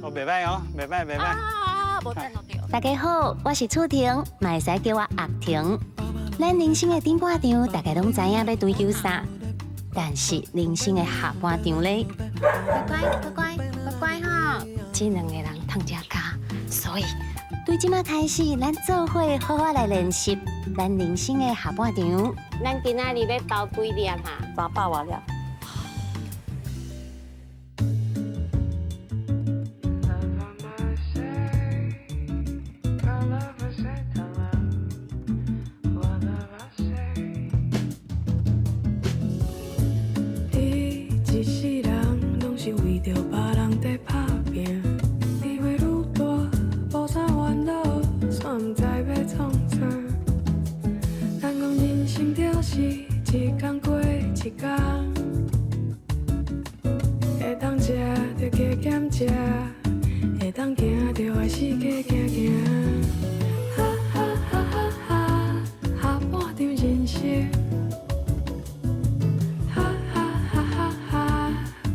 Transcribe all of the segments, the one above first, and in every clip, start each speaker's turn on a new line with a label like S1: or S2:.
S1: 哦，袂䆀哦，袂䆀袂䆀。
S2: 啊，無等落著。
S3: 大家好，我是楚婷，嘛會使叫我阿婷。咱人生的頂半場，大家攏知影欲追求啥，但是人生的下半場咧，乖乖乖乖乖乖吼，這兩个人迵只跤，所以對這馬開始，咱做伙好好來練習咱人生的下半場。
S2: 咱今仔日欲包幾粒哈？
S4: 300外粒。
S5: 你一世人攏是為著別人在打拼，機會愈大，無啥煩惱，煞毋知欲創啥。人講人生就是一工過一工，會當食就加減食，會當行就愛四界行行。哈哈哈哈哈，下半場人生。哈哈哈哈哈，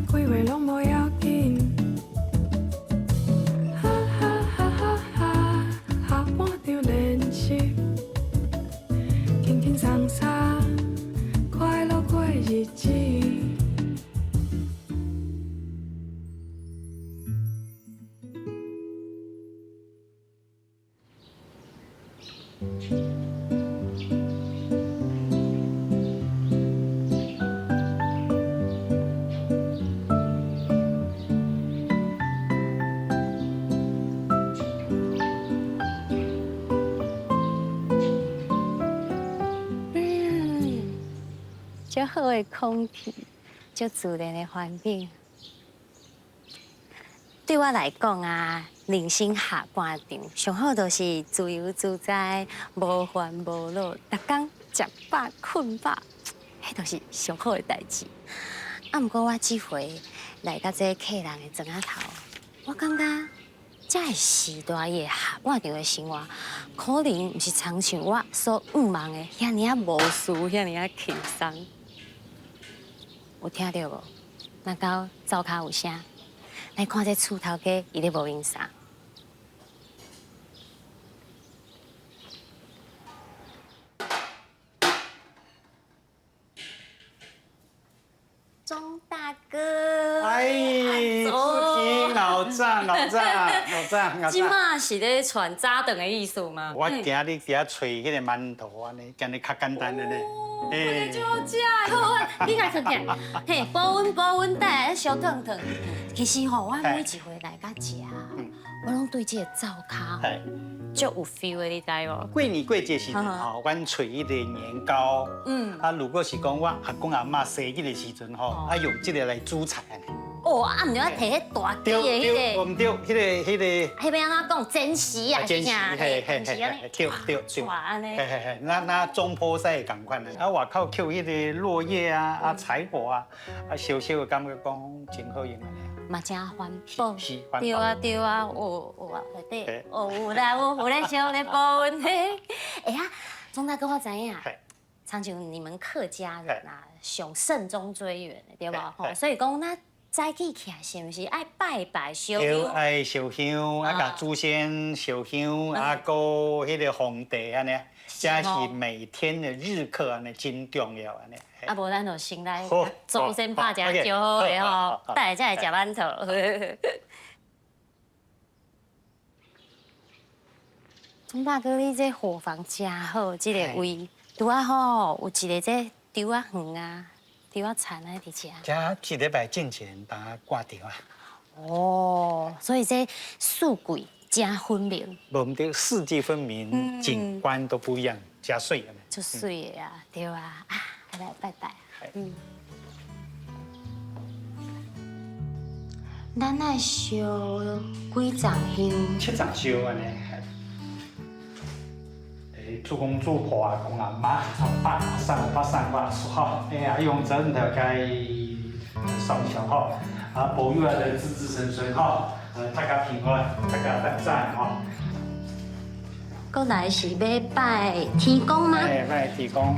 S5: 規話攏無要緊。哈哈哈哈哈，下半場練習，輕輕鬆鬆，快樂過日子。
S3: 嗯，足好的空氣，足自然的環境。對我來講啊，人生下半場上好就是自由自在，無煩無惱，逐工食飽睏飽，彼就是上好的代誌。啊，毋過我這回來到這客人的庄仔頭，我感覺這个時代的下半場的生活，可能毋是親像我所向望的遐爾仔無事，遐爾仔輕鬆。有聽著無？若到灶跤有聲，來看這厝頭家伊咧無閒啥？鍾大哥，
S1: 哎，楚婷，老早老早老早老
S3: 這
S1: 早。
S3: 馬是咧傳早頓的意思嗎？
S1: 我今日佇遐揣彼个饅頭按呢，今日較簡單的咧。
S3: 欸，就好食，好啊，你來坐起來，嘿，保溫保溫，等下燒燙燙。其實吼，我每一回來遮食，我攏對這个灶跤足有 feel 的，你知無？
S1: 過年過節時陣吼，阮揣彼个年糕。啊，如果是講我阿公阿嬤生日的時陣吼，啊用這个來煮菜按呢。
S3: 哦，啊，毋對，啊提彼大支的彼個，
S1: 毋對，彼个彼個。
S3: 彼欲按怎講？煎匙啊，
S1: 煎匙，嘿嘿嘿，對對對，嘿嘿嘿，那總鋪師會仝款的，啊外口抾彼个落葉啊，啊柴火啊，啊燒燒的感覺講真好用按呢。
S3: 嘛誠環保，對啊對啊，有有啊，內底哦有啦有，有咧燒咧保溫嘿。欸啊，鍾大哥我知影，親像你們客家人啊，上慎終追遠的對無？吼，所以講咱早起起來是毋是愛拜拜燒香？
S1: 愛燒香，啊，共祖先燒香，啊，閣彼个皇帝按呢，這是每天的日課按呢，真重要按呢。
S3: 啊，無咱就先來祖先拍一下招呼的吼，等下才會食饅頭。鍾大哥，你這伙房誠好，這个位拄仔好有一个這稻仔園啊。稻仔田啊，佇遮。
S1: 這一禮拜進前當割稻啊。
S3: 哦，所以這四季誠分明。
S1: 無毋對，四季分明，景觀都不一樣，誠媠的。
S3: 足媠的啊，對啊，啊，來拜拜。嗯。咱愛燒幾叢香？
S1: 七叢燒按呢。祖公祖婆阿公阿嬤阿爸阿嬸阿伯嬸阿叔吼，哎呀，用枕頭共燒香吼，啊保佑咱的子子孫孫吼，大家平安，大家發展吼。
S3: 閣來是欲拜天公嗎？
S1: 哎，拜天公。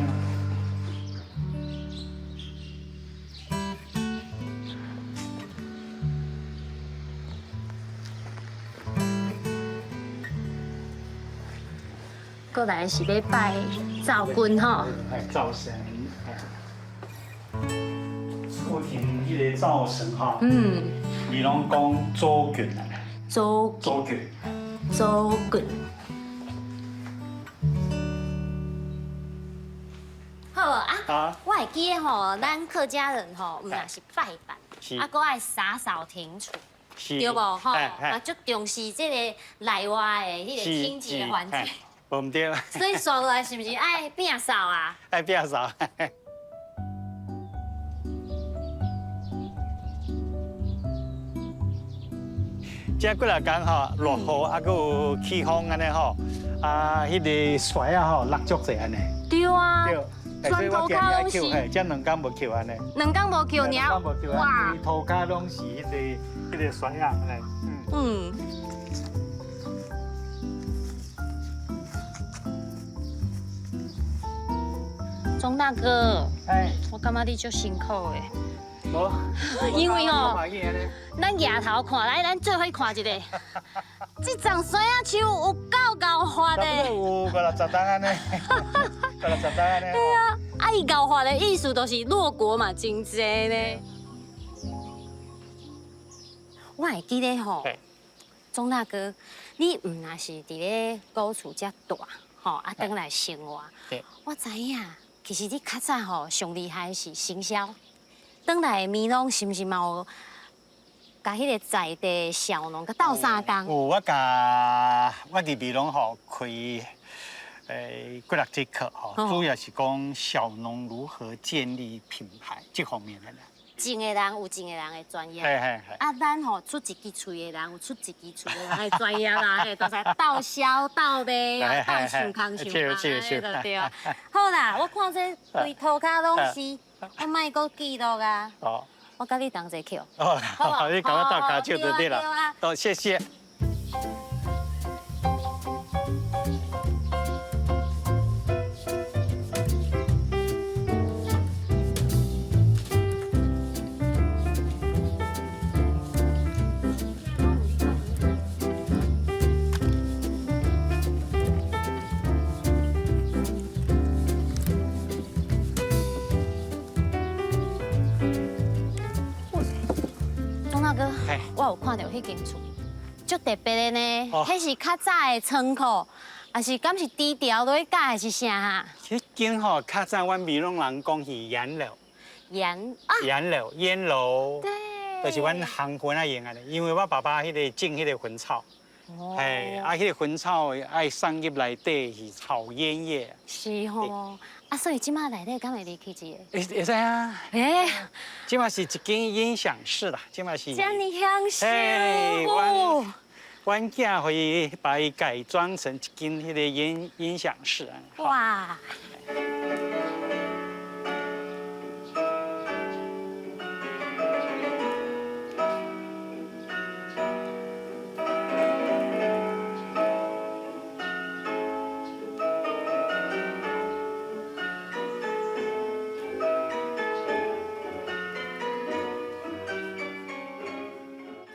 S3: 過來是欲拜灶君吼。
S1: 哎，灶神。厝前彼个灶神吼，伊攏講祖君啊。
S3: 祖
S1: 祖君。
S3: 祖君。好啊，我會記得吼，咱客家人吼，毋但是拜拜，啊，閣愛灑掃庭除，對無吼？啊，足重視這個內外的彼個清潔的環境。
S1: 無毋對。
S3: 所以紲落來是毋是愛摒掃啊？
S1: 愛摒掃。這幾若工吼，落雨啊，閣有起風按呢吼，啊，彼个雪仔吼落足濟按呢。
S3: 對啊。
S1: 對。
S3: 全塗跤攏是。
S1: 這兩工無抾按呢。
S3: 兩工無抾爾。
S1: 哇！塗跤攏是彼个雪仔按呢。
S3: 嗯。鍾大哥，
S1: 哎，
S3: 我感覺你足辛苦的。
S1: 無，
S3: 因為吼，咱額頭看來，咱做伙看一下，這叢雪仔樹有夠𠢕發的。
S1: 有五六十擔按呢，五六十擔按呢。
S3: 對啊，啊伊𠢕發的意思就是落果嘛，真濟呢。我會記得吼，鍾大哥，你毋若是佇咧古厝遮大，吼啊，轉來生活。我知影，其實你較早吼上厲害是行銷。轉來美濃是毋是嘛有共彼个在地小農共鬥相共？
S1: 有，我共我佇美濃吼開幾六節課吼，主要是講小農如何建立品牌這方面的啦。
S3: 種的人有種的人的專業，啊，咱吼出一支喙的人有出一支喙的人的專業啦，嘿，就是鬥銷鬥賣，鬥想空想空，按呢就對。好啦，我看這規塗跤攏是，我莫閣記錄啊。我佮你同齊抾。
S1: 哦，好，你共我鬥跤手就對啦。哦，謝謝。
S3: 鍾大哥，我有看著彼間厝，足特別的呢。彼是較早的倉庫，抑是敢是豬牢落去蓋，還是啥哈？
S1: 彼間吼，較早阮美濃人講是煙樓。
S3: 煙啊！
S1: 煙樓，煙樓。
S3: 對。
S1: 就是阮烘薰仔用的，因為我爸爸彼个種彼个薰草，嘿，啊，彼个薰草愛送入內底是炒煙葉。
S3: 是吼，啊，所以這馬內底敢會入去一个？
S1: 會會使啊。
S3: 欸，
S1: 這馬是一間音響室啦，這馬是。
S3: 遮爾享受。
S1: 阮囝予伊把伊改裝成一間彼个音響室。
S3: 哇！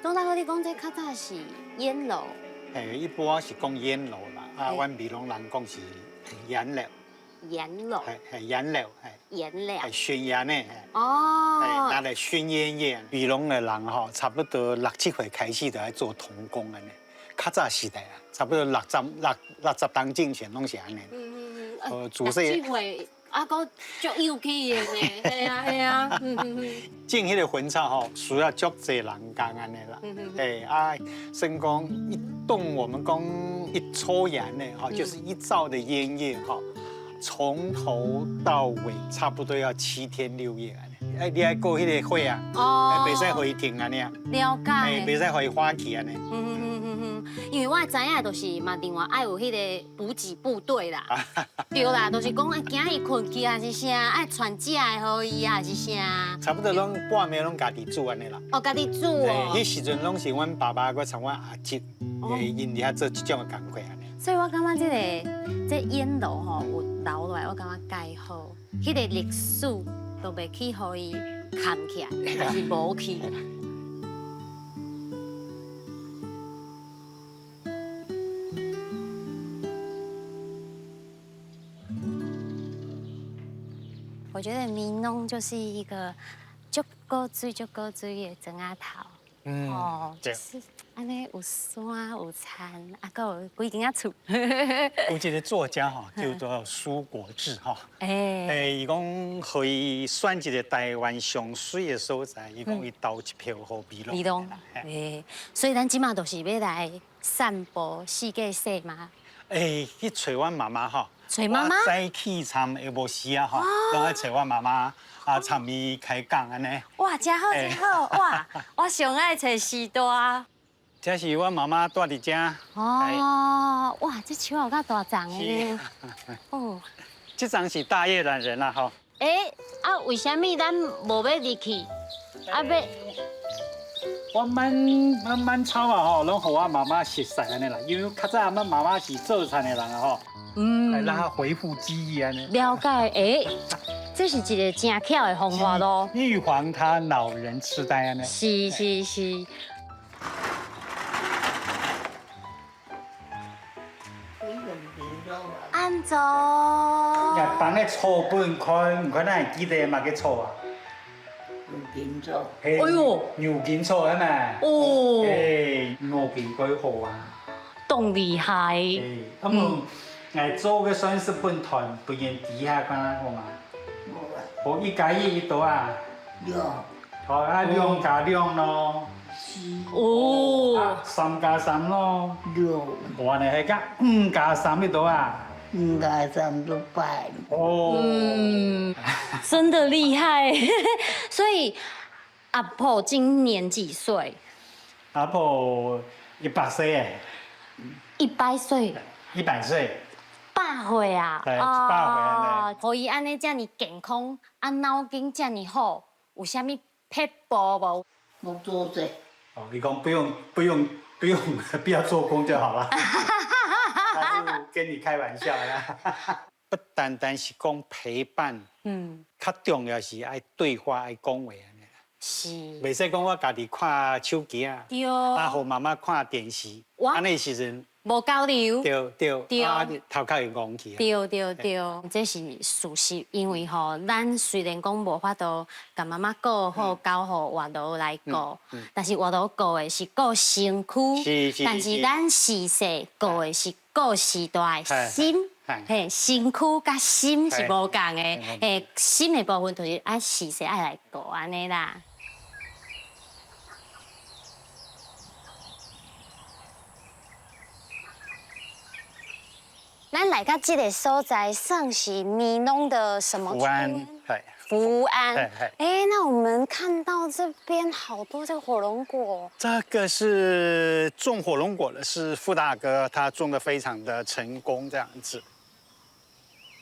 S3: 鍾大哥，你講這較早是煙樓？
S1: 嘿，一般是講煙樓啦，啊，阮美濃人講是煙樓。
S3: 煙樓。
S1: 係係煙樓，係。
S3: 煙樓。
S1: 係燻煙的。
S3: 哦。
S1: 係拿來燻煙葉。美濃的人吼，差不多六七歲開始就愛做童工按呢。較早時代啊，差不多六十冬進前攏是按呢。
S3: 六七歲。啊，閣足有氣的呢，係啊係啊，
S1: 種彼個薰草吼，需要足濟人工按呢啦。哎啊，算講一棟我們講一抽煙呢，吼，就是一造的煙葉吼，從頭到尾差不多要7天6夜按呢。哎，你愛顧彼個火啊，哦，袂使予伊停按呢。
S3: 了解。
S1: 哎，袂使予伊花去按呢。
S3: 因為我知影，就是嘛，另外愛有彼个補給部隊啦，對啦，就是講啊，驚伊睏去還是啥，愛傳食的予伊啊，還是啥。
S1: 差不多攏半暝攏家己煮按呢啦。
S3: 哦，家己煮哦。
S1: 彼時陣攏是阮爸爸閣參阮阿叔，𪜶佇遐做這種的工課按呢。
S3: 所以我感覺這个這煙樓吼有留落來，我感覺蓋好，彼个歷史都袂去予伊崁起來，還是無去。我覺得美濃就是一個足古錐、足古錐的庄仔頭。哦，就是按呢有山有田，啊，閣有幾間仔厝。
S1: 有一個作家吼，叫做舒國治吼。欸，伊講予伊選一個台灣上媠的所在，伊講伊投一票予美濃。
S3: 美濃，欸，所以咱這馬就是欲來散步四界踅嘛。
S1: 欸，去揣阮媽媽吼。
S3: 揣媽媽。
S1: 早起參下晡時啊吼，攏愛揣阮媽媽啊，參伊開講按呢。
S3: 哇，真好真好哇！我上愛揣時大。
S1: 這是阮媽媽住佇遮。
S3: 哦，哇，這樹有夠大叢的呢。哦，
S1: 這叢是大葉欖仁啦吼。
S2: 欸，啊，為啥物咱無欲入去？啊，欲。
S1: 我滿滿滿草啊吼，攏予我媽媽熟悉按呢啦，因為較早阮媽媽是做田的人啊吼，來讓她恢復記憶按呢。
S2: 了解，欸，這是一個真巧的方法囉。
S1: 預防他老人痴呆按呢。
S2: 是是是。
S3: 安怎？
S1: 呀，放咧草本看，毋看咱會記得嘛叫草啊？
S4: 牛筋草。
S1: 哎喲，牛筋草係咪？
S2: 哦。
S1: 哎，牛筋幾好啊？
S2: 當厲害。
S1: 哎，啊毋，來做個算是本團，不用底下看好嘛？
S4: 無啊。
S1: 無一加一一多啊？
S4: 兩。
S1: 好啊，兩加兩咯。
S4: 四。
S2: 哦。
S1: 三加三咯。
S4: 六。
S1: 我呢係講五加三一多啊？
S4: 五加三都八。
S1: 哦。
S2: 嗯，真的厲害。所以阿婆今年幾歲？
S1: 阿婆100歲哎。
S2: 100歲。
S1: 100歲。
S2: 百歲啊！
S1: 對，100歲啊！
S2: 予伊按呢遮爾健康，啊腦筋遮爾好，有啥物撇步無？
S4: 無做者。
S1: 哦，你講不用不用不用，不要做工就好了。他是跟你開玩笑啦。不單單是講陪伴，較重要是愛對話、愛講話按呢。
S2: 是。
S1: 袂使講我家己看手機啊，啊，予媽媽看電視，按呢時陣
S2: 無交流。
S1: 對對，啊，頭殼會戇去。
S2: 對對對，這是事實，因為吼，咱雖然講無法度共媽媽顧好，交予外勞來顧，但是外勞顧的是顧身軀，但是咱時勢顧的是顧時代的心，嘿，身軀佮心是無仝的，嘿，心的部分就是按時勢愛來顧按呢啦。咱來到這個所在，算是美濃的什麼村？
S1: 福安，
S2: 福安。哎，那我們看到這邊好多這個火龍果。
S1: 這個是種火龍果的，是傅大哥，他種的非常的成功，這樣子。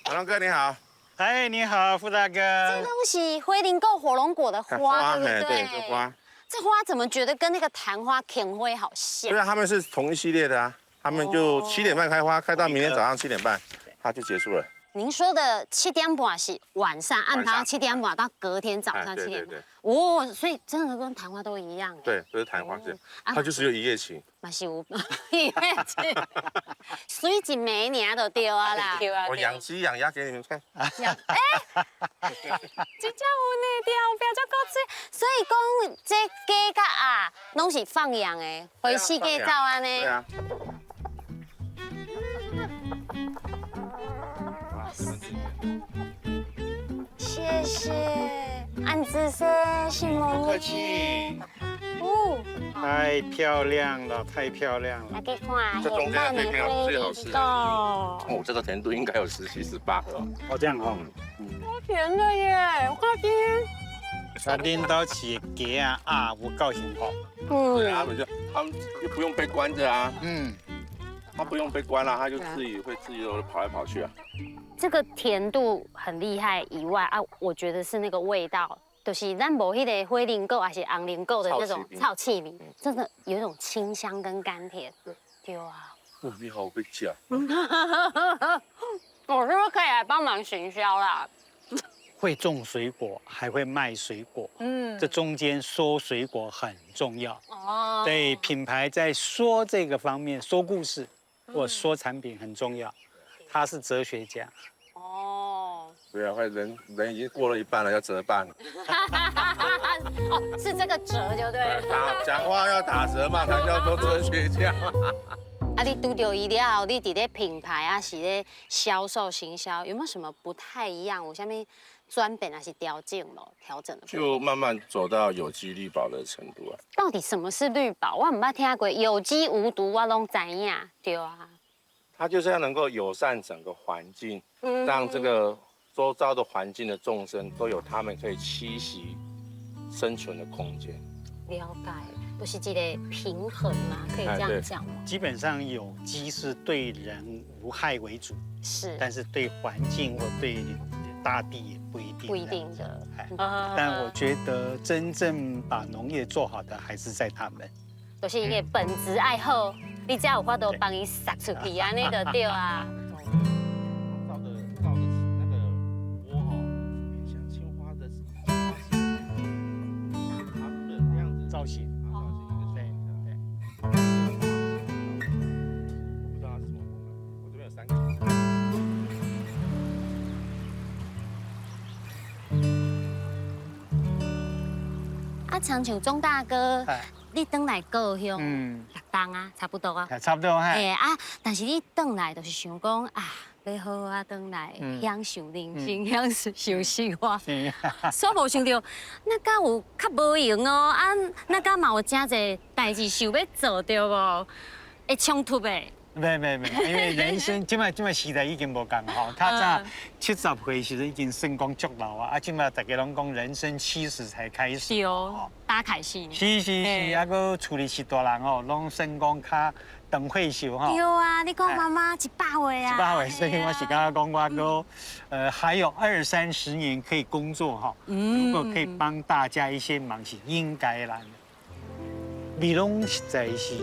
S6: 火龍哥你好。
S1: 哎，你好，傅大哥。
S2: 這東西火龍果，火龍果的花，對不對？
S6: 對，這花。
S2: 這花怎麼覺得跟那個曇花、芹花好像？
S6: 對啊，他們是同一系列的啊。他們就7點半開花，開到明天早上7點半，它就結束了。
S2: 您說的7點半是晚上，暗暝7點半到隔天早上7點半。哦，所以真的跟曇花都一樣。
S6: 對，都是曇花這樣，它就是有一夜情。
S2: 嘛是有一夜情，水一暝爾就對啊啦。
S6: 我養雞養鴨給你們看。
S2: 哎，真正有呢，對，後壁這古錐。所以講這雞佮鴨攏是放養的，回四界走按呢。
S6: 對啊。
S2: 謝謝，安子生，謝
S6: 不客氣。
S2: 哦，
S1: 太漂亮了，太漂亮了。
S2: 來給看，
S6: 這中間這邊最好吃。哦，這個甜度應該有17、18了。
S1: 哦，這樣哦。
S2: 太甜了耶，我看見。
S1: 他領導飼雞啊鴨有夠幸福。
S2: 嗯。
S6: 對啊，他們就不用被關著啊。嗯。他不用被關了，他就自己會自己跑來跑去啊。
S2: 這個甜度很厲害以外啊，我覺得是那個味道，就是咱無彼個火龍果還是紅龍果的那種臭氣味，真的有一種清香跟甘甜。對啊。
S6: 你好會講。
S2: 我是不是可以來幫忙行銷啦？
S1: 會種水果，還會賣水果，這中間說水果很重要。哦。對，品牌在說這個方面，說故事或說產品很重要。他是哲學家。
S2: 哦。
S6: 對啊，人人已經過了一半了，要折半。
S2: 哦，是這個折就對了。
S6: 打講話要打折嘛，他叫做哲學家。
S2: 啊，你拄著伊了後，你佇咧品牌啊，是咧銷售行銷，有沒有什麼不太一樣？有啥物轉變還是調整咯？調整的。
S6: 就慢慢走到有機綠保的程度啊。
S2: 到底什麼是綠保？我毋捌聽過，有機無毒我攏知影，對啊。
S6: 它就是要能夠友善整個環境，讓這個周遭的環境的眾生都有他們可以棲息、生存的空間。
S2: 了解，就是這個平衡嘛，可以這樣講嗎？
S1: 基本上有機是對人無害為主，
S2: 是，
S1: 但是對環境或對大地也不一定。
S2: 不一定的。
S1: 但我覺得真正把農業做好的還是在他們。
S2: 就是伊的本質愛好，你才有法度幫伊殺出去，按呢就對啊。
S6: 造的造的那個鍋吼，像青花的，它的樣子
S1: 造型。
S6: 對對。我不知道它是什麼功能，我這邊有三個。
S2: 啊，親像鍾大哥。你轉來故鄉，六冬啊，差不多啊，
S1: 差不多哈。
S2: 欸啊，但是你轉來就是想講啊，欲好好轉來享受人生，享受生活。煞無想著，那敢有較無閒哦？啊，那敢嘛有誠濟代誌想欲做，對無？會衝突的。
S1: 沒沒沒，因為人生這擺這擺時代已經無仝吼，較早70歲時陣已經算講足老啊，啊，這擺大家攏講人生70才開始。
S2: 是哦，打開始。
S1: 是是是，啊，閣厝裡是大人哦，攏算講較長歲數吼。
S2: 對啊，你講媽媽100歲啊。
S1: 100歲，所以我是感覺講我閣，還有20-30年可以工作哈。如果可以幫大家一些忙，是應該啦。美濃實在是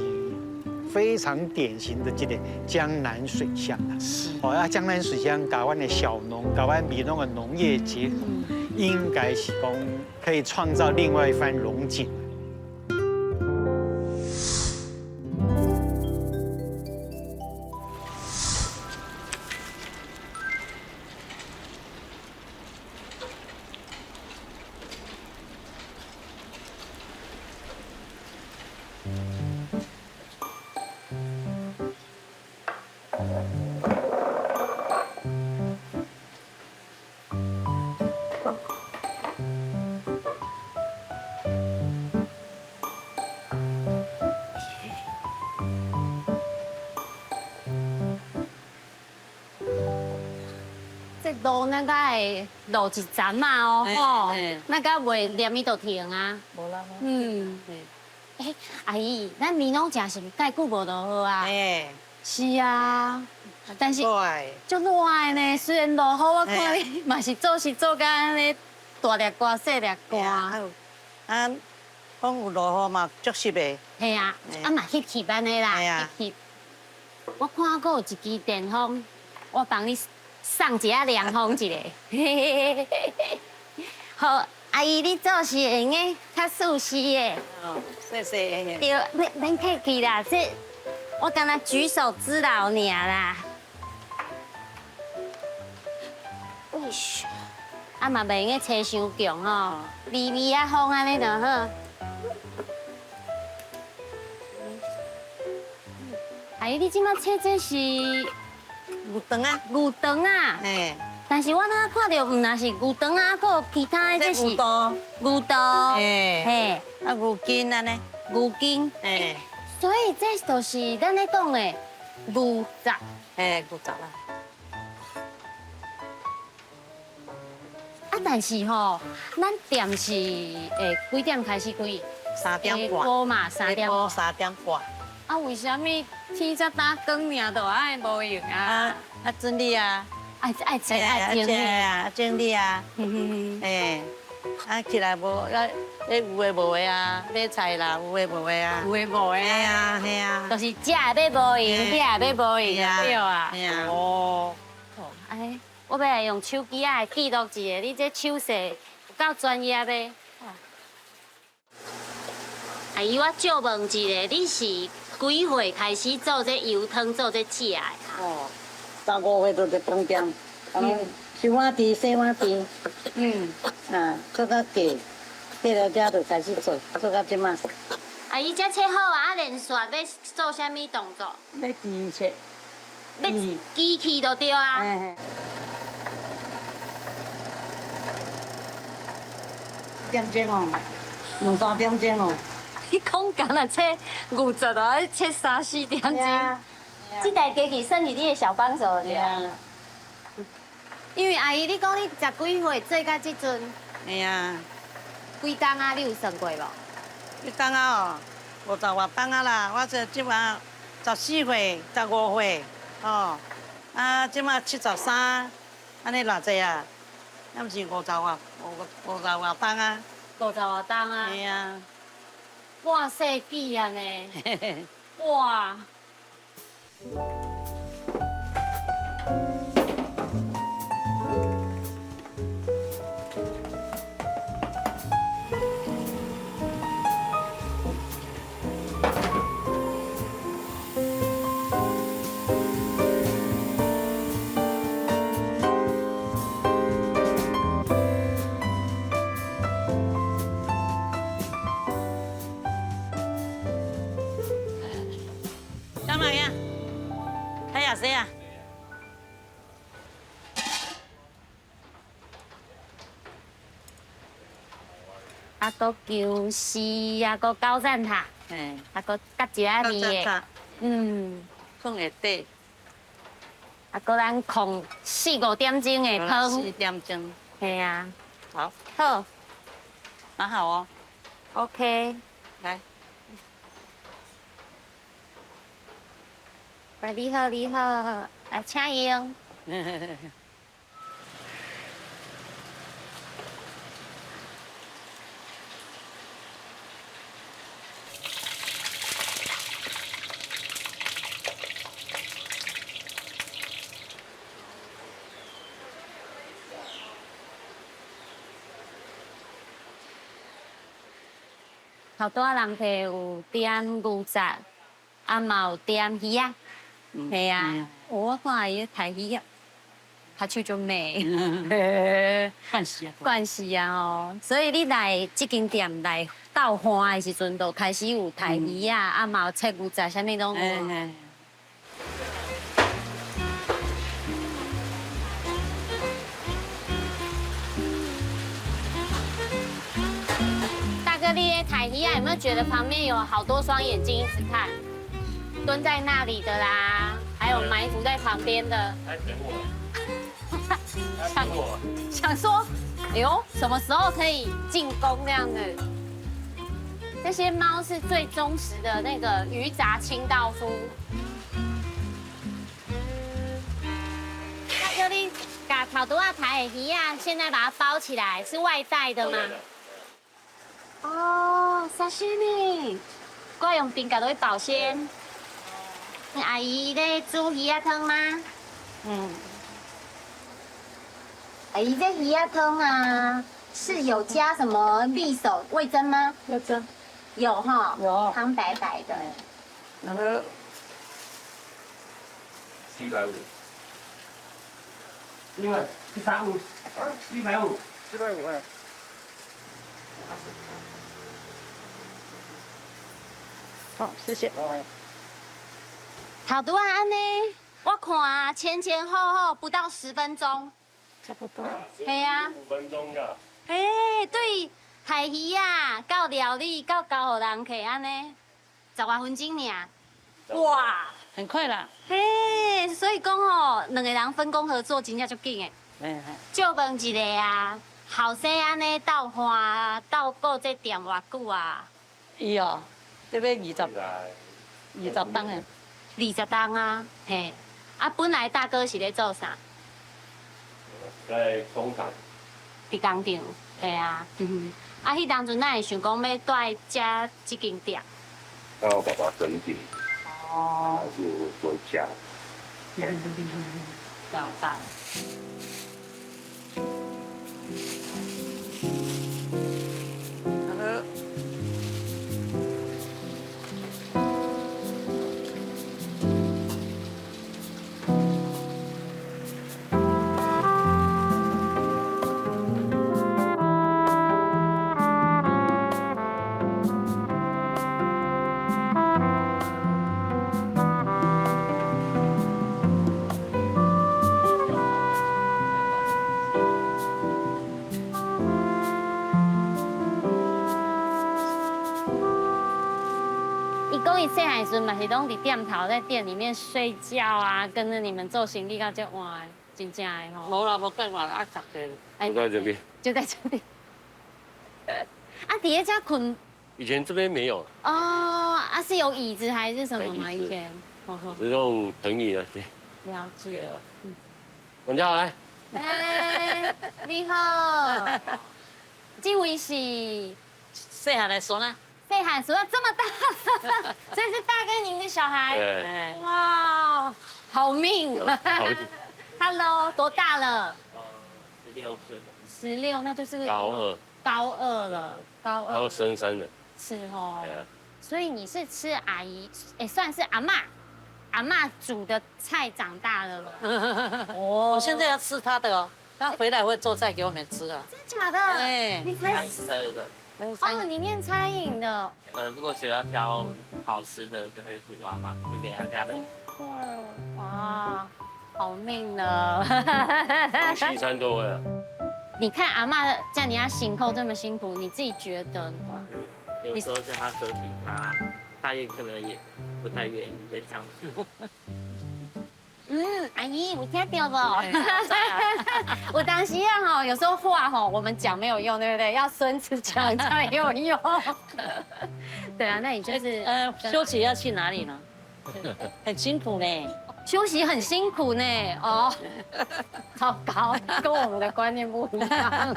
S1: 非常典型的這個江南水鄉啊，哦啊，江南水鄉佮阮的小農，佮阮美濃的農業結合，應該是講可以創造另外一番榮景。
S2: 這路咱敢會落一層啊哦，吼，咱敢袂連伊就停啊？
S4: 無啦。
S2: 嗯。欸，阿姨，咱美濃食是毋是蓋久無落雨啊？
S4: 欸。
S2: 是啊，但是足熱的呢。雖然落雨，我看你嘛是做事做甲按呢，大粒汗細粒汗。
S4: 啊，講有落雨嘛，足濕的。
S2: 嘿啊，啊嘛翕翕按呢啦，翕翕。我看閣有一支電風，我幫你送一下涼風一下。好，阿姨，你做事會用得較舒適的。
S4: 哦，謝謝。
S2: 對，免免客氣啦，這我敢若舉手之勞爾啦。哎呦，啊嘛袂用得吹傷強吼，微微仔風按呢就好。阿姨，你這擺切這是
S4: 牛腸啊？
S2: 牛腸啊？
S4: 嘿。
S2: 但是我哪看著毋但是牛腸啊，閣有其他的，這是
S4: 牛肚。
S2: 牛肚。
S4: 嘿。
S2: 嘿。
S4: 啊，牛筋按呢？
S2: 牛筋。
S4: 嘿。
S2: 所以這就是咱咧講的牛雜。
S4: 嘿，牛雜啦。
S2: 啊，但是吼，咱店是會幾點開始開？
S4: 3點半。
S2: 下晡嘛，3點半。
S4: 3點半。
S2: 啊，為啥物天這早光爾就愛無閒啊？
S4: 啊，整理啊。
S2: 愛愛整愛整理
S4: 啊，整理啊。哎，啊起來無啊，有的無的啊，買菜啦，有的無的啊。
S2: 有的無的。
S4: 嘿啊，嘿啊。
S2: 就是食的欲無閒，食的欲無閒，對啊。
S4: 嘿啊。
S2: 哦。哎，我欲來用手機仔來記錄一下，你這手勢有夠專業的。阿姨，我借問一下，你是幾歲開始做這油湯、做這食的？
S4: 哦，15歲就佇飯店，啊，攏收碗池、洗碗池，啊，做到嫁，嫁了遮就開始做，做到這馬。
S2: 阿姨，這切好啊，啊，連續欲做啥物動作？
S4: 欲機切。
S2: 欲機器就對啊。
S4: 點鐘哦，兩三點鐘哦。
S2: 你講敢若切牛雜啊，切三四點鐘。這台機器算是你的小幫手對啊。因為阿姨，你講你十幾歲做到這陣。
S4: 嘿啊。
S2: 幾冬啊？你有算過無？
S4: 幾冬啊？哦，五十外冬啊啦。我這這馬14歲、15歲，哦，啊，這馬73，按呢偌濟啊？那毋是五十外、五五十外冬啊？
S2: 五十外冬啊？
S4: 嘿啊。
S2: 半世紀啊呢！哇！
S4: 小馬仔，睇下誰啊？
S2: 啊，閣薑絲，啊，閣高贊塔，啊，閣夾一仔味的，
S4: 放下底，
S2: 啊，閣咱控四五點鐘的湯，
S4: 四點鐘，
S2: 嘿啊，
S4: 好，
S2: 好，
S4: 蠻好哦
S2: ，OK，
S4: 來，
S2: 喂，你好，你好，來請用。頭拄仔人客有點牛雜，啊嘛有點魚仔，係啊，我看伊咧刣魚仔，跤手足美，
S4: 慣勢啊，
S2: 慣勢啊吼，所以你來這間店來鬥歡的時陣，就開始有刣魚仔，啊嘛有切牛雜，啥物攏有。大哥，你咧刣魚仔有沒有覺得旁邊有好多雙眼睛一直看？蹲在那裡的啦，還有埋伏在旁邊的。
S6: 在等我。想我。
S2: 想說，哎呦，什麼時候可以進攻這樣子？這些貓是最忠實的那個魚雜清道夫。大哥，你把頭拄仔刣的魚仔，現在把它包起來，是外帶的嗎？哦，沙西米，我用冰咖落去保鮮。阿姨咧煮魚仔湯嗎？
S4: 嗯。
S2: 阿姨，這魚仔湯啊，是有加什麼匕首味噌嗎？
S4: 味噌。
S2: 有哈。
S4: 有。
S2: 湯白白的。
S4: 那個。
S6: 750。
S1: 另外，150，150，750塊。
S4: 好，謝謝。
S2: 頭拄仔按呢，我看前前後後不到10分鐘，
S4: 差不多。
S2: 係啊。
S6: 5分鐘噶。
S2: 哎，對，刣魚仔到料理到交予人客按呢，10外分鐘爾。哇，
S4: 很快啦。
S2: 嘿，所以講吼，兩個人分工合作，真正足緊的。借問一下啊，後生按呢鬥歡鬥顧這店偌久啊？
S4: 伊哦，這欲20冬的。
S2: 20冬啊，嘿，啊，本來大哥是咧做啥？
S6: 在工廠。
S2: 佇工廠，嘿啊，啊，彼當陣哪會想講欲蹛遮這間店？
S6: 剛好爸爸生病，
S4: 哦，
S6: 就回家。
S4: 長大。
S2: 汉的时阵嘛是拢伫店头在店里面睡觉啊，跟着你们做生意到这晚，真正的吼。
S4: 无啦，无计划啊，十个。
S2: 哎
S7: 就在这边。
S2: 就在这里。啊，伫咧遮困。
S7: 以前这边没有。
S2: 哦，啊是有椅子还是什么吗？以前。
S7: 是用藤椅的。
S2: 了解。
S7: 管家来。
S2: 哎，你好。这位是
S4: 细汉的孙啊。
S2: 细汉孙这么大，这是大哥您的小孩。
S7: 对。
S2: 哇，好命。
S7: 好命。
S2: Hello，多大了？
S8: 16岁。
S2: 16，那就是
S7: 高二。
S2: 高二了，高二。
S7: 高升三了。
S2: 是哦。所以你是吃阿姨，哎，算是阿嬷，阿嬷煮的菜长大的了。
S4: 哦，我现在要吃她的哦，她回来会做菜给我们吃啊。
S2: 真的假的？
S4: 哎，
S2: 你才
S8: 的。
S2: 哦，你念餐饮的。
S8: 如果喜欢挑好吃的，就会去妈妈会给他家的。
S2: 哇，好命呢。
S7: 西餐都会啊。
S2: 你看阿嬷在你家辛苦这么辛苦，你自己觉得呢？
S8: 有时候叫他休息，他也可能也不太愿意这样子。
S2: 嗯，阿姨，我听到不？我当时啊吼，有时候话吼，我们讲没有用，对不对？要孙子讲才有用。对啊，那你就是
S4: 休息要去哪里呢？很辛苦呢。
S2: 休息很辛苦呢，哦，糟糕，跟我们的观念不一样。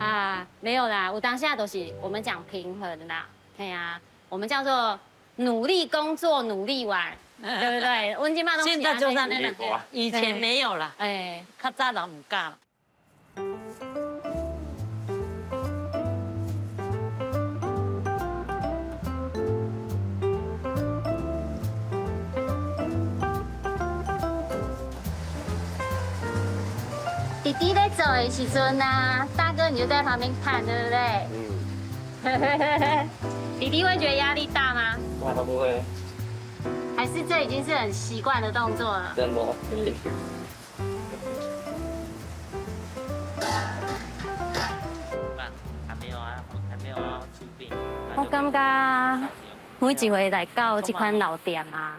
S2: 啊，没有啦，我当下都是我们讲平衡啦，对啊，我们叫做努力工作，努力玩，对不对？温金妈都
S4: 现在就是那个，以前没有啦，哎，较早人唔敢。
S2: 弟弟在走的时阵啊，大哥你就在旁边看，对不对？嗯。弟弟会觉得压力大吗？
S8: 我都不会。
S2: 还是这已经是很习惯的动作了？
S8: 真的。还没有啊，还没有啊，出殡。
S2: 我感觉每一回来到这款老店啊，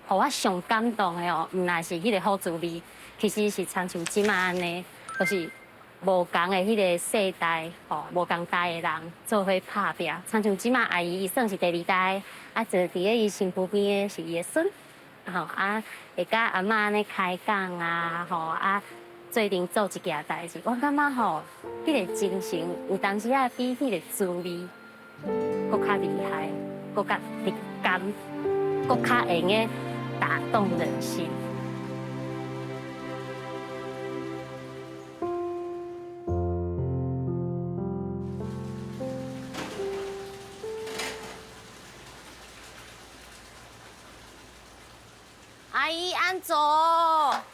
S2: 予我上感动的哦，毋但是彼个好滋味。其实是亲像这马按呢，就是无仝的彼个世代吼，无仝代的人做伙拍拚。亲像这马阿姨，伊算是第二代，啊，坐伫咧伊身躯边的是伊的孙，吼啊，会佮阿嬷按呢开讲啊，吼啊，做阵做一件代志，我感觉吼，彼个精神有当时仔比彼个滋味阁较厉害，阁较直感，阁较会用个打动人心。阿姨安坐，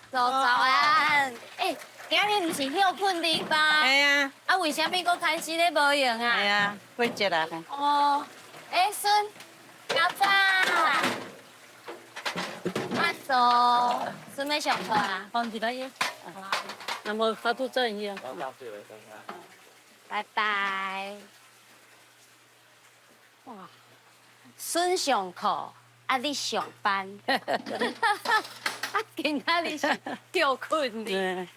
S2: 早安。哎，今日毋是歇困日吗？
S4: 系啊。
S2: 啊，为啥物阁开始咧无闲啊？
S4: 系啊，过节啊。
S2: 哦，哎，孙，较早。安坐，孙欲上课啊？
S4: 放起来。那么发肚子一样。
S2: 拜拜。哇，孙上课。啊！你上班，啊，今仔日是歇困日。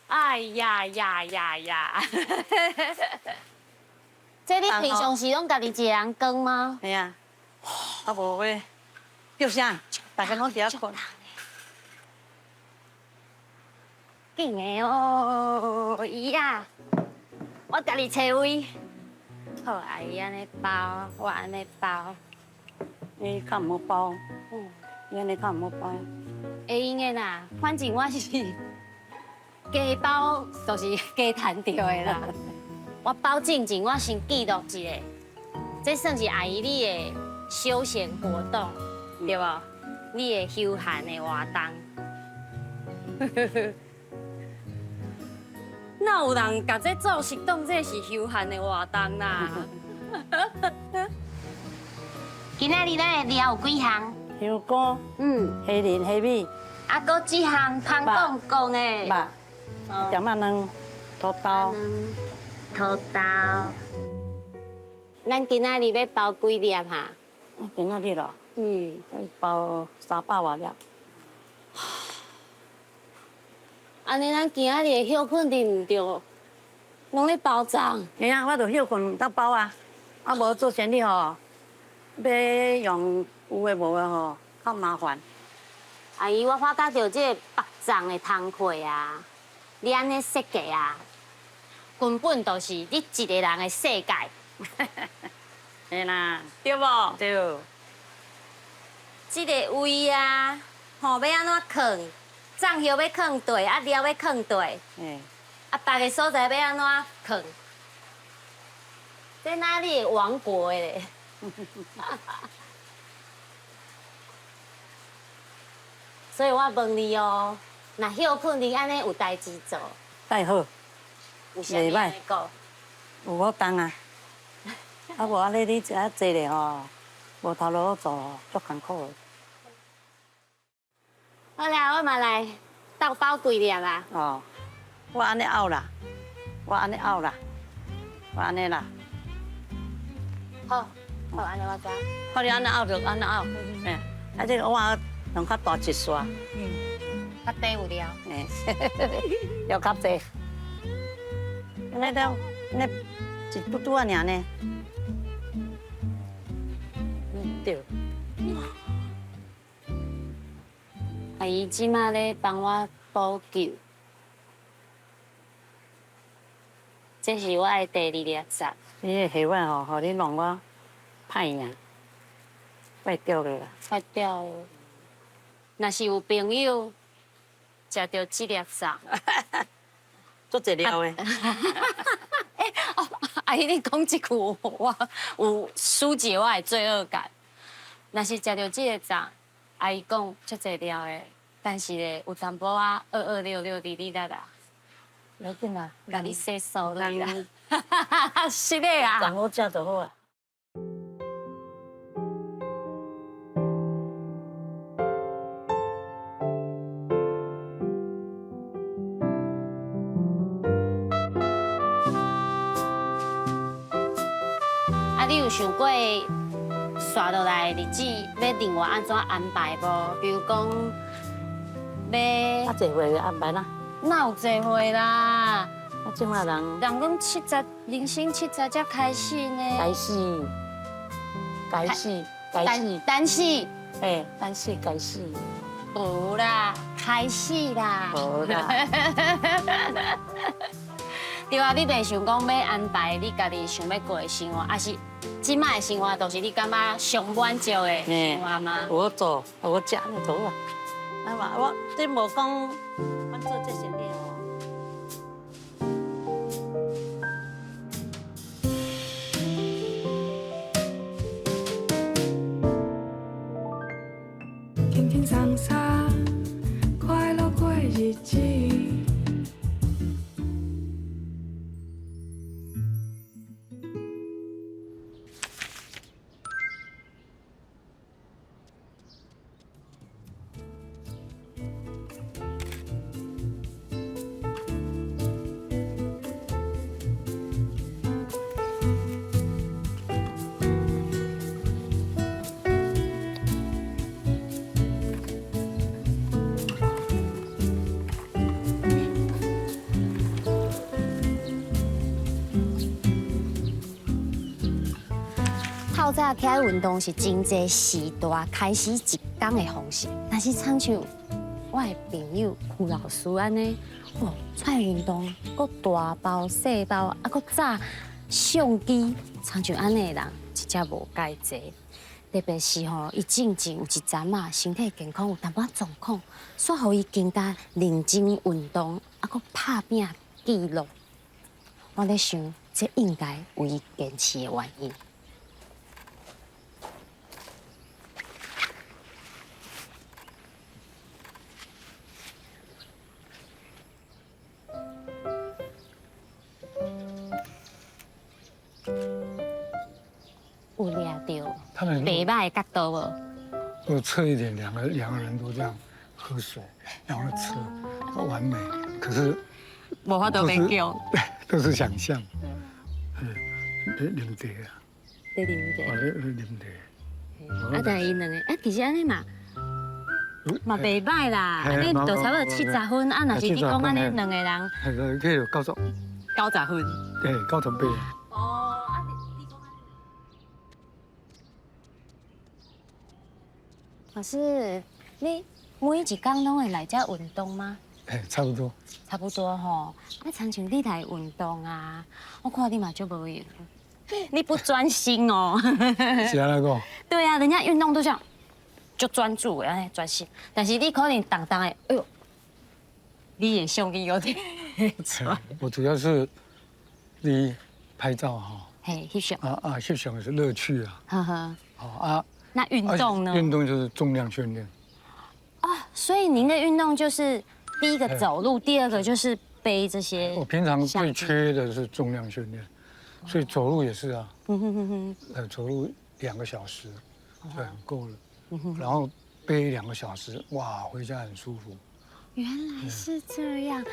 S2: 哎呀呀呀呀！这你平常时拢家己一个人扛吗？
S4: 系啊，啊无要叫啥？大家拢伫遐困。
S2: 紧的哦，姨啊，我家己找位。好，阿姨按呢包，我按呢包。
S4: 你较毋好包，你按呢较毋好包。
S2: 会用的啦，反正我是加包，就是加趁著的啦。我包进前，我先记录一下，这算是阿姨你的休闲活动，对无？你的休闲的活动。哪有人共这做是当这是休闲的活动啦？今仔日咱的料有几项？
S4: 香菇，虾仁、虾米。
S2: 啊，阁这项香讲讲的。
S4: 肉，点仔卵，土豆。
S2: 土豆。咱今仔日欲包几粒哈？
S4: 今仔日咯，包300外粒。
S2: 按呢，咱今仔日的歇睏伫毋著，攏咧包粽。
S4: 嘿啊，我就歇睏斗包啊，啊無做生意吼，欲用有的無的吼，較麻煩。
S2: 阿姨，我發覺著這個縛粽的工課啊，你按呢設計啊，根本就是你一個人的世界。
S4: 嘿啦，
S2: 對無？
S4: 對。
S2: 這个位啊，吼，欲按怎囥？粽葉欲囥佗，啊料欲囥佗，啊別个所在欲按怎囥？這哪裡的王國的咧？所以我問你哦，若歇睏你按呢有代誌做？
S4: 太好，
S2: 有啥物會顧？
S4: 有好重啊！啊無按呢，你這坐咧吼，無頭路好做，足艱苦的。
S2: 好啦，我嘛來鬥包幾粒啦。
S4: 哦，我按呢拗啦，我按呢拗啦，我按呢啦。
S2: 好，好，按呢我知。
S4: 好，你按呢拗就按呢拗，嘿，啊這個我用較大一撮。
S2: 較底有料。
S4: 嘿，料較濟。按呢了，按呢一拄拄仔爾呢。對。
S2: 阿姨這馬咧幫我補救，這是我的第二粒粽。
S4: 你的下碗吼，予你弄我歹命，壞掉了啦。
S2: 壞掉了。若是有朋友食著這粒粽，
S4: 足濟料的。
S2: 欸哦，阿姨，你講這句我有紓解我的罪惡感。若是食著這个粽，阿姨講足濟料的，但是咧有淡薄仔二二六六哩哩啦啦。
S4: 無要緊啦，
S2: 共你洗數落啦。是的啊。
S4: 粽好食就好啊。
S2: 啊，你有想過紲落來的日子欲另外按怎安排無？比如講，欲
S4: 較濟歲安排啦？
S2: 哪有濟歲啦？
S4: 啊，這馬人
S2: 人講70，人生70才開始呢。
S4: 開始，開始，開始，
S2: 單死。
S4: 欸，單死，開始。
S2: 無啦，開始啦。
S4: 無啦。
S2: 對啊，你袂想講欲安排你家己想欲過的生活，抑是這擺的生活，就是你感覺上滿足的生活嗎？
S4: 有好做，有好食，就好啊。啊嘛，我這無講，阮做這生意吼。
S5: 輕輕鬆鬆，快樂過日子。
S2: 透早起來運動是真濟時代開始一工的方式，但是親像我的朋友邱老師按呢，哦，出來運動，閣大包細包，啊，閣紮相機，親像按呢的人，真正無介濟。特別是吼，伊進前有一陣仔身體健康有淡薄仔狀況，煞予伊更加認真運動，啊，閣拍拚記錄。我咧想，這應該有伊堅持的原因。有掠著袂䆀的角度無？
S9: 我側一點，兩個人都這樣喝水，然後吃，完美。可是
S2: 無法度勉強，
S9: 都是想象。嗯，啉茶啊，
S2: 咧啉茶，
S9: 哦，咧啉茶。
S2: 啊，但𪜶兩个，啊，其實按呢嘛，嘛袂䆀啦，按呢就差不多70分，啊，若是你講按呢兩個人，
S9: 係個叫做九十，90
S2: 分，
S9: 誒，98。
S2: 哦，啊，你講老師，你每一工攏會來遮運動嗎？
S9: 誒，差不多。
S2: 差不多吼。啊，親像你來運動啊，我看你嘛足無閒，你不專心哦。
S9: 是按呢講？
S2: 對啊，人家運動都這樣，就專注的，按呢專心。但是你可能動動的，哎喲，你的相機有點。
S9: 我主要是你拍照哈。
S2: 嘿，翕相。
S9: 啊啊，翕相是樂趣啊。
S2: 呵呵。
S9: 好啊。
S2: 那運動呢？
S9: 運動就是重量訓練。
S2: 哦，所以您的運動就是第一個走路，第二個就是背這些。
S9: 我平常最缺的是重量訓練，所以走路也是啊。走路2個小時就很夠了，然後背2個小時，哇，回家很舒服。
S2: 原來是這樣。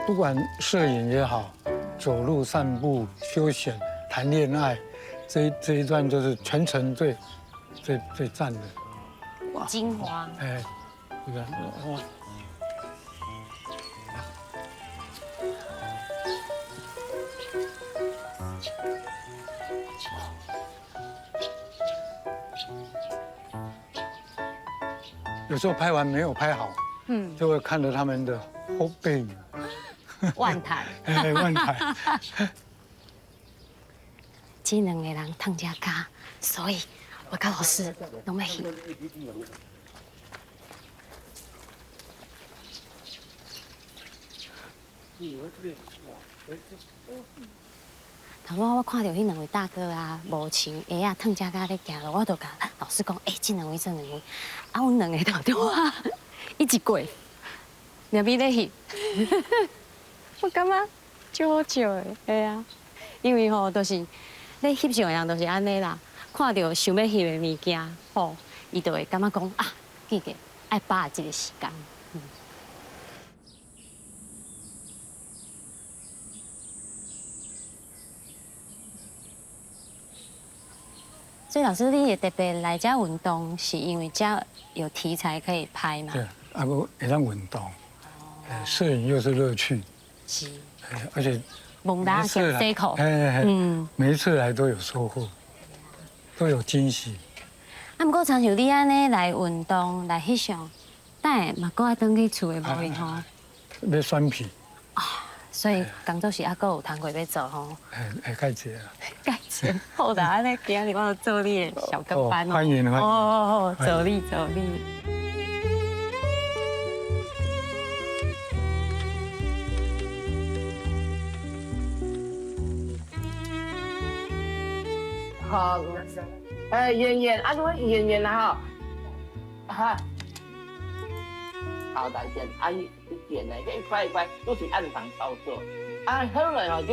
S9: 不管攝影也好，走路、散步、休閒、談戀愛，這一段就是全程最最最讚的
S2: 精華。
S9: 哎，這個哇！有時候拍完沒有拍好，嗯，就會看着他們的後背影。
S2: 萬談，
S9: 萬談。
S2: 這兩個人燙只跤，所以我佮老師攏欲去。頭拄我看著彼兩位大哥啊，無穿鞋仔，燙只跤咧行路，我就共老師講，欸，這兩位這兩位，啊，阮兩個頭拄仔一直過，兩邊咧翕。我感覺足好笑的，嘿啊，因為吼，就是咧翕相的人就是按呢啦，看著想欲翕的物件，吼，伊就會感覺講啊，記得愛把握這個時間。所以老師，你會特別來遮運動，是因為遮有題材可以拍嗎？
S9: 對，啊，閣會當運動，攝影又是樂趣。
S2: 是，
S9: 而且
S2: 每次來，
S9: 嗯，每一次來都有收穫，都有驚喜。
S2: 啊，毋過親像你按呢來運動來翕相，等下嘛閣愛轉去厝的無閒吼。
S9: 欲選片。
S2: 啊，所以工作室猶閣有工課欲做吼。
S9: 會會蓋濟啊。
S2: 蓋濟，好啦，按呢今日我就做你的小跟班哦。
S9: 歡迎歡迎。
S2: 哦哦哦，助理助理。
S8: 好，哎，圓圓，啊，我圓圓啦吼，哈，好大件，啊，一剪呢，一塊一塊都是暗房操作，啊，後來吼，這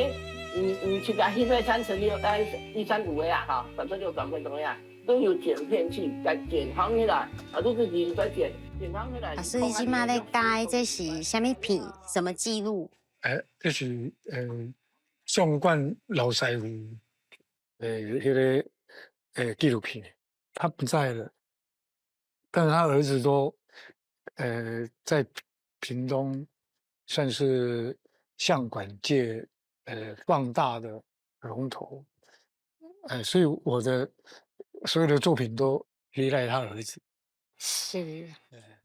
S8: 五七啊，迄個36啊，135的啊，哈，36轉變怎麼樣，都有剪片器來剪好起來，啊，都自己在剪，剪好起來。
S2: 老師，你這馬咧改這是啥物片？什麼記錄？
S9: 哎，這是相館老師傅。那個紀錄片，他不在了，但是他兒子都，在屏東算是相館界放大的龍頭，所以我的所有的作品都依賴他兒子，
S2: 是，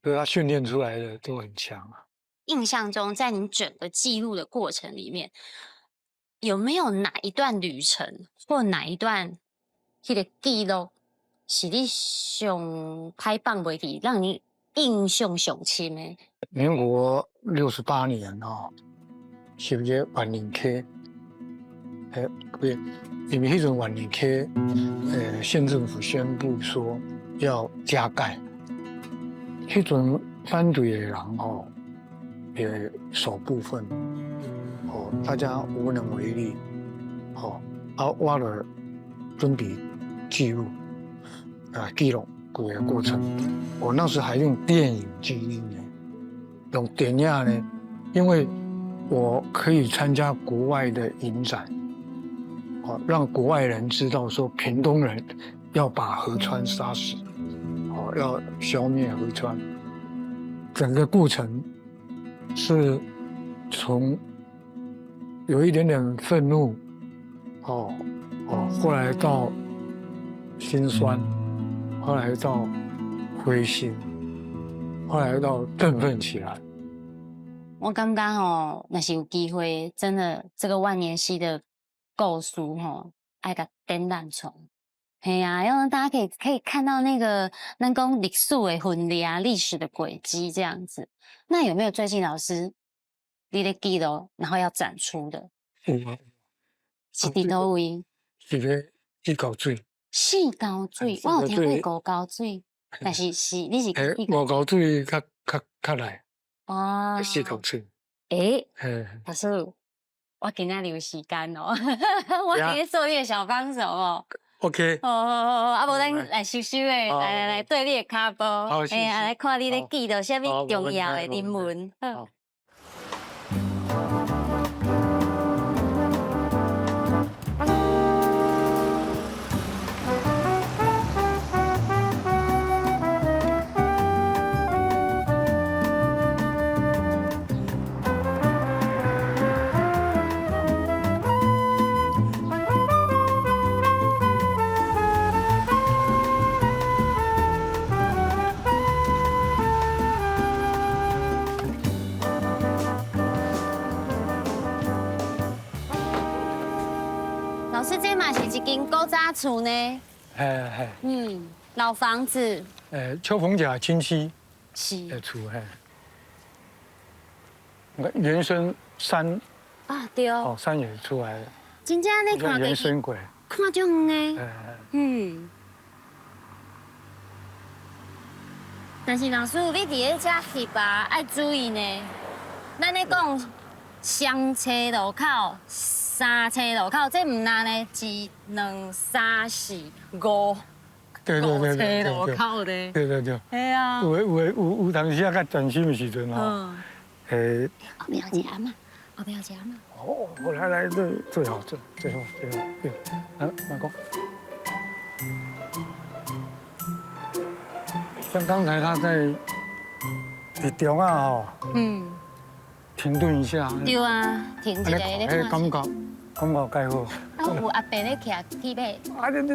S9: 所以他訓練出來的都很強啊。
S2: 印象中，在您整個記錄的過程裡面，有沒有哪一段旅程或哪一段彼個記錄是你上歹放袂記，讓你印象上深的？
S9: 民國68年哦，翕這個員林溪，不對，因為彼陣員林溪，縣政府宣布說要加蓋，彼陣反對的人哦，也少部分。哦，大家無能為力，哦，啊，我就準備記錄，啊，記錄規個過程。我那時還用電影記憶呢，用電影呢，因為我可以參加國外的影展，哦，讓國外人知道說屏東人要把河川殺死，哦，要消滅河川。整個過程是從有一點點憤怒，哦哦，後來到心酸，後來到灰心，後來到振奮起來。
S2: 我感覺吼，若是有機會，真的這個萬年溪的故事吼，愛共展覽出來。嘿啊，要讓大家可以看到那個咱講歷史的痕跡啊，歷史的軌跡這樣子。那有沒有最近老師你咧記錄，然後要展出的？
S9: 有啊。
S2: 是佇佗位？
S9: 是咧四溝水。
S2: 四溝水，我有聽過五溝水，但是是你是？
S9: 五溝水較較較內。
S2: 哦。
S9: 四溝水。
S2: 欸，老師，我今仔日有時間哦，我今日做你的小幫手哦。
S9: OK。
S2: 哦哦哦，啊無咱來收收的，來來來，對你的跤步，哎呀，來看你咧記錄啥物重要的人文。好。老師，這嘛是一間古早厝呢。
S9: 嘿嘿。
S2: 嗯，老房子。
S9: 邱逢甲親戚
S2: 是
S9: 的厝嘿。原生山。
S2: 啊，對。
S9: 哦，山也出來了。
S2: 真正你看
S9: 原生鬼。
S2: 看足遠的。嗯。但是老師，你佇咧遮翕啊，愛注意呢。咱咧講雙車路口。三岔路口，這毋難呢，一、兩、三、四、五，
S9: 對對對對，
S2: 五岔路口咧。
S9: 對對對。
S2: 嘿啊。
S9: 有有有有當時啊，較專心的時陣吼，
S2: 後壁有一個阿嬤，後壁有一個阿嬤。
S9: 哦，我來來，這最好，這最好最好，對，來馬哥。像剛才他在佇中啊吼，停頓一下。
S2: 對啊，停一下咧看。
S9: 感覺。感覺蓋好。
S2: 啊，有阿伯咧徛起碼。
S9: 啊，你。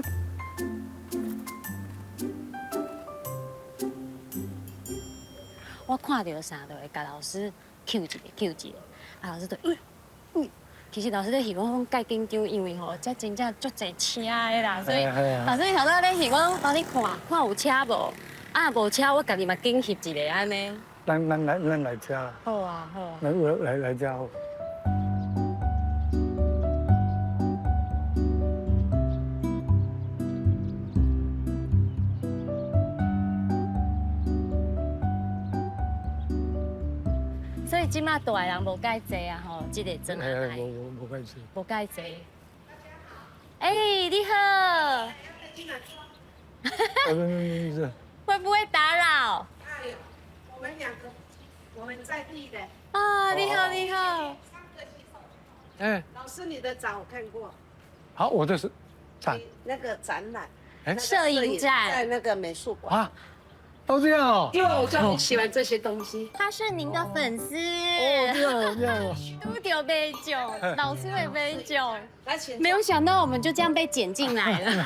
S2: 我看著啥，就會共老師抾一個，抾一個。啊，老師就，其實老師咧翕講講蓋緊張，因為吼，這真正足濟車的啦，所以老師頭拄咧翕講幫你看，看有車無？啊，無車，我家己嘛緊翕一个按呢。
S9: 咱來遮啦。
S2: 好啊，好啊。
S9: 來，來來遮好。
S2: 所以這馬大人無介濟啊吼，這個真
S9: 係無無無介濟。
S2: 無介濟。欸，你好。會不會打擾？
S4: 我們兩個，我們在地的。
S2: 啊，你好，你好。
S9: 哎，
S4: 老師，你的展我看過。
S9: 好，我這是展。
S4: 那個展覽。
S9: 哎，
S2: 攝影展
S4: 在那個美術館。
S9: 啊。都這樣哦，
S4: 因為我就很喜歡這些東西。
S2: 他是您的粉絲。
S9: 哦，這樣這樣。
S2: 拄著袂少，老師的袂少。沒有想到我們就這樣被剪進來了。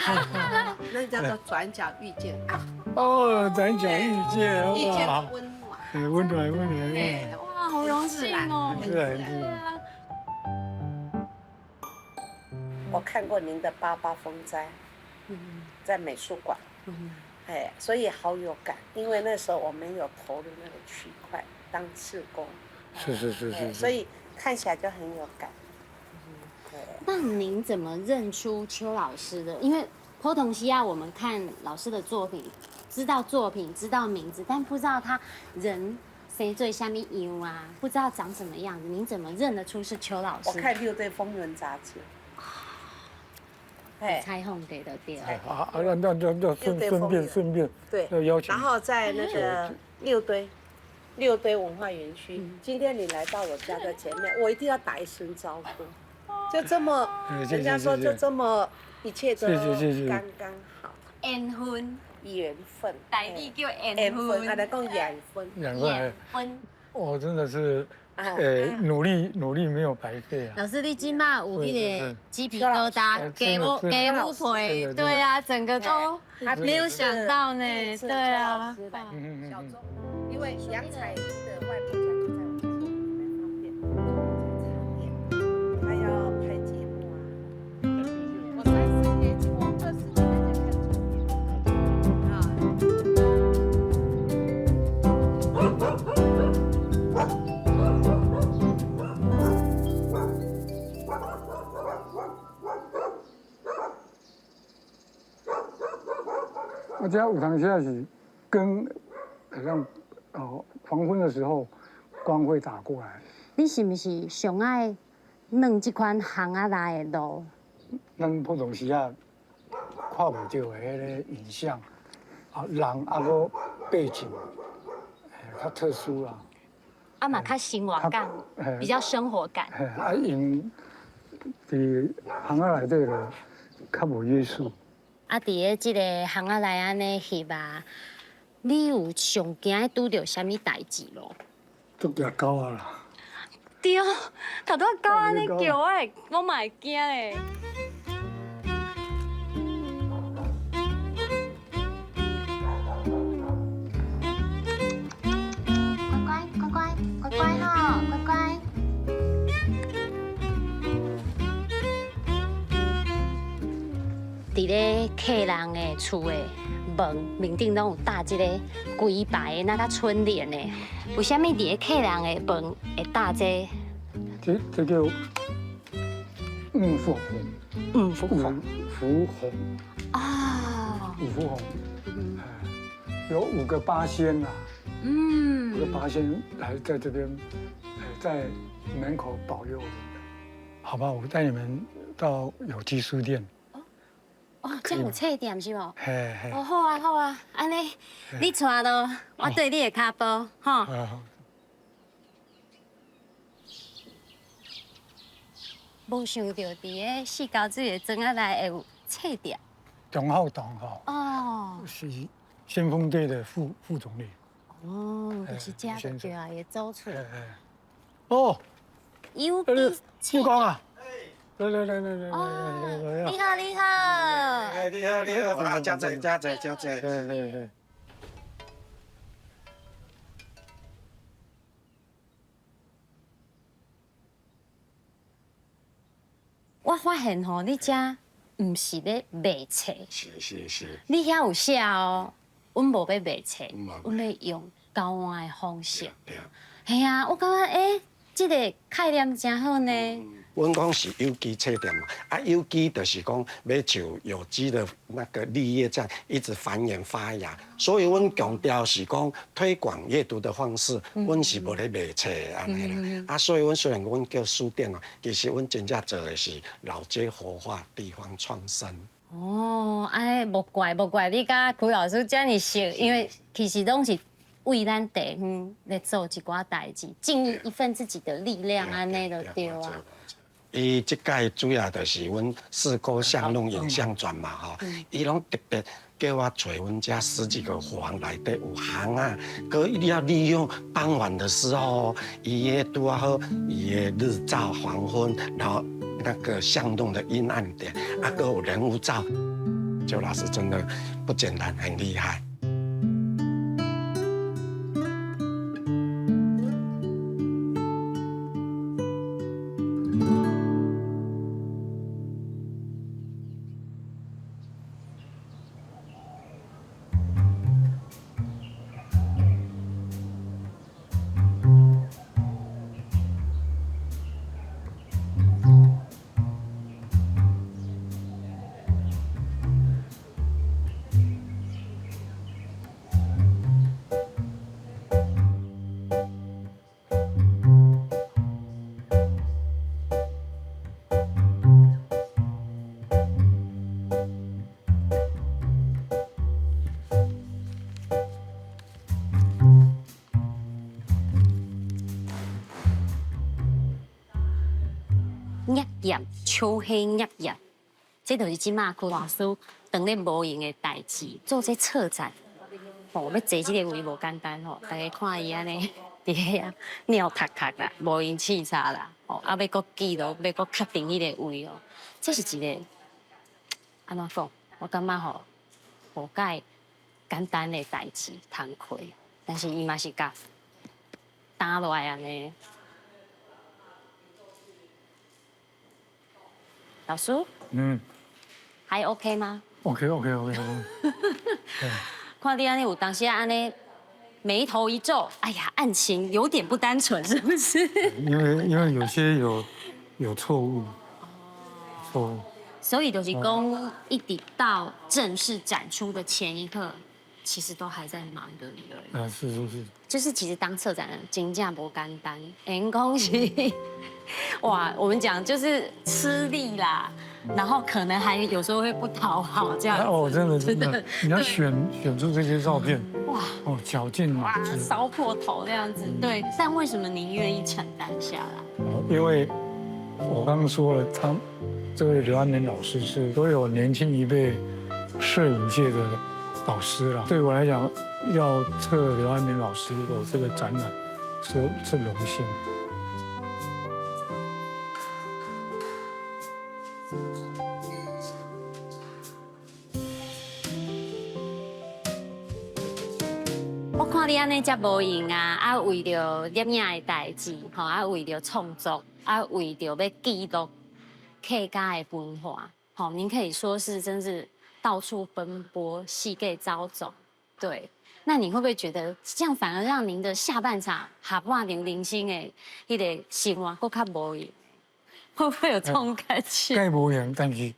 S4: 那叫做轉角遇見愛。
S9: 哦，轉角遇見，
S4: 遇見溫暖。
S9: 溫暖，溫暖。
S2: 哇，好榮幸哦。
S9: 是啊，是啊。
S4: 我看過您的八八風災，在美術館。哎，所以好有感，因為那時候我們有投入那個區塊當志工，
S9: 是是是是，
S4: 所以看起來就很有感。
S2: 那您怎麼認出邱老師的？因為普通時啊，我們看老師的作品，知道作品，知道名字，但不知道他人生做啥物樣啊，不知道長什麼樣子。您怎麼認得出是邱老師？
S4: 我看《六對風雲》雜誌。
S2: 采訪的就對。
S9: 啊啊，那順便對，要邀請。
S4: 然後在那個六堆，
S10: 六堆文化園區。今天你來到我家的前面，我一定要打一聲招呼，就這麼，人家說就這麼，一切都剛剛好。
S3: 緣分，
S10: 緣分，
S3: 台語叫緣分，
S10: 啊，來講緣分，
S9: 緣分，我真的是，努力努力沒有白費啊。
S2: 老師，你這馬有彼個雞皮疙瘩，雞母雞母皮，對啊，整個都沒有想到呢，對啊。
S10: 小鐘，因為楊采妮的外婆家就在我家旁邊，他要拍節目啊。我30年前，我20年前看重點啊。
S9: 我這有當時是跟好像哦黃昏的時候，光會打過來。
S2: 你是毋是上愛弄這款巷仔內的路？
S9: 咱普通時啊看袂著的彼个影像，啊人啊閣背景，較特殊啦。
S2: 啊嘛較生活感，比較生活感。
S9: 啊，因佇巷仔內底就較無約束。
S2: 啊，佇咧這個巷仔內按呢翕啊，你有上驚拄著啥物代誌無？
S9: 拄著狗仔啦。
S2: 對，頭拄仔狗按呢叫，我會我嘛會驚咧。乖乖乖乖乖乖吼，乖乖。佇咧客人的厝的門面頂攏有搭這個規排的那個春聯的，為啥物佇咧客人的門會搭這個？
S9: 這叫五福紅。
S2: 五福紅。
S9: 五福紅。
S2: 啊。
S9: 五福紅，有5個八仙啊。嗯。5個八仙來在這邊，在門口保佑我們。好吧，我帶你們到有機書店。
S2: 哦，這樣有冊店是無？
S9: 嘿嘿。
S2: 哦，好啊好啊，按呢，你帶路，我綴你的跤步，吼。無想著佇个四溝水的庄仔內會有冊店。
S9: 董浩董吼。哦。是先鋒隊的副總理。
S2: 哦，就是這個對啊，伊走出。
S9: 哦。
S2: 有機
S9: 册店啊。來來來來來來來，
S2: 你好你好。
S6: 哎，你好你好，啊，真濟真濟真濟。
S9: 對對對。
S2: 我發現吼，你遮毋是咧賣冊。
S6: 是是是。
S2: 你遐有寫哦，阮無欲賣冊，阮欲用交換的方式。
S6: 對。
S2: 嘿啊，我感覺欸，這個概念真好呢。
S11: 阮講是有機冊店嘛，啊有機就是講欲像有機的那個綠葉這樣一直繁衍發芽，所以阮強調是講推廣閱讀的方式，阮是無咧賣冊按呢啦。啊，所以阮雖然阮叫書店啊，其實阮真正做的是老街活化、地方創生。
S2: 哦，按呢無怪無怪你佮許老師遮爾熟，因為其實攏是為咱地方咧做一寡代誌，盡一份自己的力量，按呢就對啊。
S11: 伊這屆主要就是阮四溝巷弄影像轉嘛吼，伊攏特別叫我揣阮遮十幾個房內底有巷仔，閣伊要利用傍晚的時候，伊的拄仔好，伊的日照黃昏，然後那個巷弄的陰暗點，啊，閣有人物照，周老師真的不簡單，很厲害。
S2: 捏葉、秋黑捏葉，這就是這馬柯老師當咧無閒的代誌，做這策展，哦，欲坐這個位無簡單吼，大家看伊按呢佇遐尿讀讀啦，無閒試查啦，哦，啊欲閣記錄，欲閣確定彼個位哦，這是一個按怎講？我感覺吼，無介簡單的代誌工課，但是伊嘛是共擔落來按呢。老師，還 OK 嗎
S9: ？OK OK OK。
S2: 看你按呢有當時按呢眉頭一皺，哎呀，案情有點不單純，是不是？
S9: 因為有些有錯誤，錯誤。
S2: 所以就是講，一直到正式展出的前一刻，其實都還在忙的，對。
S9: 啊，是是是。
S2: 就是其實當策展人真正無簡單，會講是，哇，我們講就是吃力啦，然後可能還有時候會不討好這樣。
S9: 哦，真的真的，你要選出這些照片，哇，哦，絞盡腦汁，
S2: 燒破頭這樣子，對。但為什麼您願意承擔下來？
S9: 因為我剛剛說了，他這位劉安年老師是所有年輕一輩攝影界的導師了。對我來講，要策劉安年老師的這個展覽是榮幸。
S2: 我看你按呢遮無閒啊，啊為著攝影的代誌，吼啊為著創作，啊為著欲記錄客家的文化，吼，您可以說是真是到處奔波，四界走走，對。那你會不會覺得這樣反而讓您的下半場下半場人生的彼個生活閣較無閒？會不會有這種感覺？
S9: 蓋無閒，但是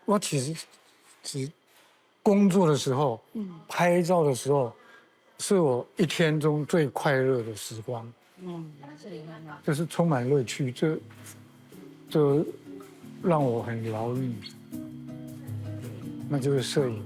S9: 我其實是工作的時候，拍照的時候，是我一天中最快樂的時光。就是充滿樂趣，這讓我很療癒。那就是攝影。